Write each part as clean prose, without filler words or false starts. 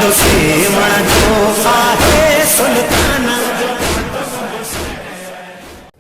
ڪندو سيوهڻ جو آهي سلطان.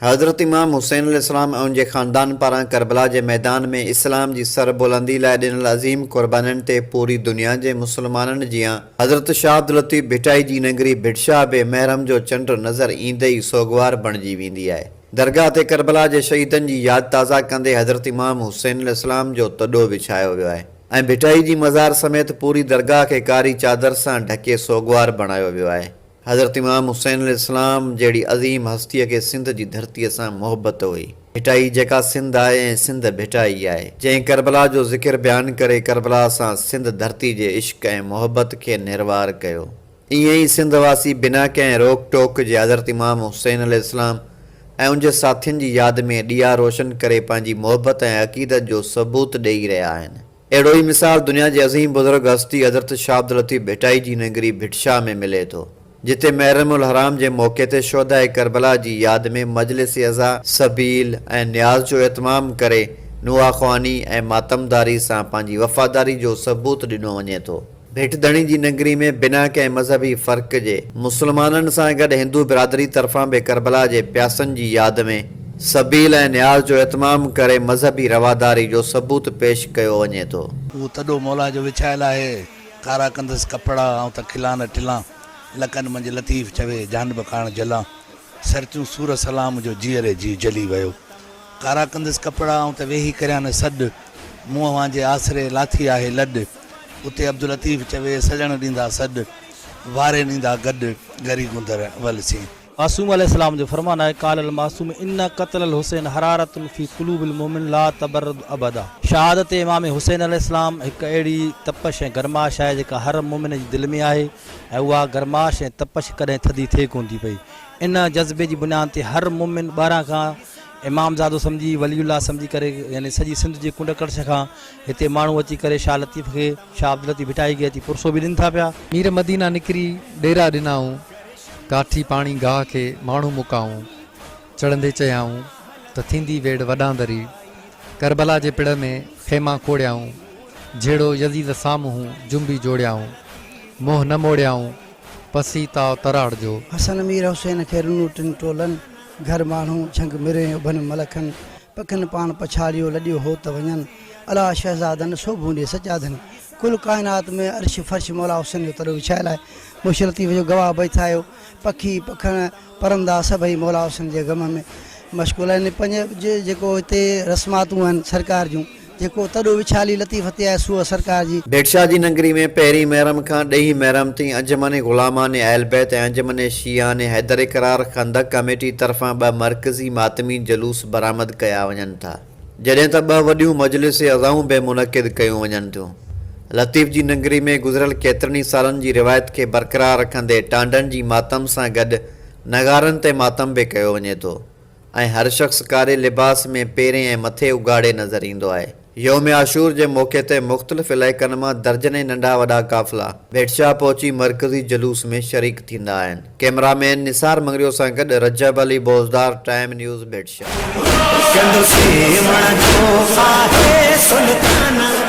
حضرت امام حسين عليه السلام ۽ ان جي خاندان پاران ڪربلا جي ميدان ۾ اسلام جي سر بلندي لاء ڏنل عظيم قربانين تي پوري دنيا جي مسلمانن جيان حضرت شاهه عبداللطيف ڀٽائي جي ننگري ڀٽشاهه به محرم جو چنڊ نظر ايندي ئي سوڳوار بڻجي ويندي آهي. درگاهه تي ڪربلا جي شهيدن جي ياد تازه ڪندي حضرت امام حسين عليه السلام جو تڏو وڇايو ويو آهي ۽ ڀٽائي جي مزار سميت پوري درگاهه کي ڪاري چادر سان ڍڪي سوڳوار بڻايو ويو آهي. حضرت امام حسين عليه السلام جهڙي عظيم هستيء کي سنڌ جي ڌرتيء سان محبت هئي. ڀٽائي جيڪا سنڌ آهي ۽ سنڌ ڀٽائي آهي. جنهن ڪربلا جو ذڪر بيان ڪري ڪربلا سان سنڌ ڌرتي جي عشق ۽ محبت کي نروار ڪيو. ائين ئي سنڌ واسي بنا ڪنهن روڪ ٽوڪ جي حضرت امام حسين عليه السلام ۽ ان جي ساٿين جي ياد ۾ ڏيئا روشن ڪري پنهنجي محبت ۽ عقيدت جو ثبوت ڏيئي رهيا آهن. اهڙو ئي مثال دنيا جي عظيم بزرگ هستي حضرت شاهه عبداللطيف ڀٽائي جي نگري ڀٽ شاهه ۾ ملي ٿو، جتي محرم الحرام جي موقعي تي شهداء ڪربلا جي ياد ۾ مجلس عزا، سبيل ۽ نياز جو اهتمام ڪري نوحه خواني ۽ ماتمداري سان پنهنجي وفاداري جو ثبوت ڏنو وڃي ٿو. ڀٽ ڌڻي جي نگري ۾ بنا ڪنهن مذهبي فرق جي مسلمانن سان گڏ هندو برادري طرفان به ڪربلا جي پياسن جي ياد ۾ سبيل ۽ نياز جو اهتمام ڪري مذهبي رواداري جو ثبوت پيش ڪيو وڃي ٿو. اهو تڏو مولا جو وڇايل آهي، ڪارا ڪندس ڪپڙا، آئون ته کلان نه ٽلان، لڪن منجهه لطيف چوي، جانب ڪاڻ جلان، سرتيون سور سلام جو جيئري جيء جلي ويو. ڪارا ڪندس ڪپڙا، آئون ته ويهي ڪريان نه سڏ، مون اوهان جي آسري لاٿي آهي لڏ. اتي عبداللطيف چوي، سڄڻ ڏيندا سڏ، واري نيندا گڏ، گري گوندر ول سين. معصوم عليه السلام جو فرمان آهي، قال المعصوم ان قتل الحسين حرارة في قلوب المؤمن لا تبرد ابدا. شهادت امام حسين عليه السلام هڪ اهڙي تپش ۽ گرمائش آهي جيڪا هر مؤمن جي دل ۾ آهي ۽ اها گرمائش ۽ تپش ڪڏهن ٿڌي ٿئي ڪونه ٿي پئي. ان جذبي جي بنياد تي هر مؤمن ٻاهران کان امام زادو سمجهي ولي الله سمجهي ڪري يعني سڄي سنڌ جي ڪنڊ ڪڙڇ کان هتي ماڻهو اچي ڪري شاهه لطيف کي، شاهه عبداللطيف ڀٽائي کي اچي پرسو به ڏين ٿا پيا. مير مدينا نڪري ڏيرا ڏنائون، ڪاٺي پاڻي گاهه کي ماڻهو مڪائون، چڙهندي چيائون ته ٿيندي ويڙهه وڏاندري، ڪربلا جي پڙ ۾ خيما کوڙيائون، جهيڙو يزيد سامهون جنبي جوڙيائون، منهن نه موڙيائون، پسي تاء تراڙ جو. حسن مير حسين کي رنو ٽن ٽولن، گهر ماڻهو، جهنگ مرين اڀن ملکن، پکن پاڻ پڇاڙيو، لڏيو هوت وڃن، الا شهزادن، سوڀون ڏي سجادن. ڪل ڪائنات ۾ عرش فرش مولا حسين جو تڏو وڇايل آهي. مرشد لطيف جو گواهه بيت آهيو. پکي، پکڻ، پرندا سڀئي مولا حسين جي غم ۾ مشغول آهن. پنج جيڪو هتي رسماتون آهن سرڪار جون، جيڪو تڏو وڇالي لطيف تي آهي سوء سرڪار جي. ڀيٽ شاهه جي ننگري ۾ پهرين محرم کان ڏهين محرم تائين انجمن غلامان اهل بيت ۽ انجمن شيعان حيدر قرار خندق ڪميٽي طرفان ٻه مرڪزي ماتمي جلوس برآمد ڪيا وڃن ٿا جڏهن ته ٻه وڏيون مجلس عزائون به منعقد ڪيون وڃن ٿيون. لطيف جي ننگري ۾ گذريل ڪيترن ئي سالن جي روايت کي برقرار رکندي ٽانڊن جي ماتم سان گڏ نغارن تي ماتم به ڪيو وڃي ٿو. ۽ هر شخص ڪاري لباس ۾ پيرين ۽ مٿي اگهاڙي نظر ايندو آهي. يوم عاشور جي موقعي تي مختلف علائقن مان درجنين ننڍا وڏا قافلا ڀيٽشاهه پهچي مرڪزي جلوس ۾ شريڪ ٿيندا آهن. ڪئميرا مين نثار مڱريو سان گڏ رجب علي بوزدار، ٽائيم نيوز، ڀيٽشاهه. ڪندو سيوهڻ جو آهي سلطان.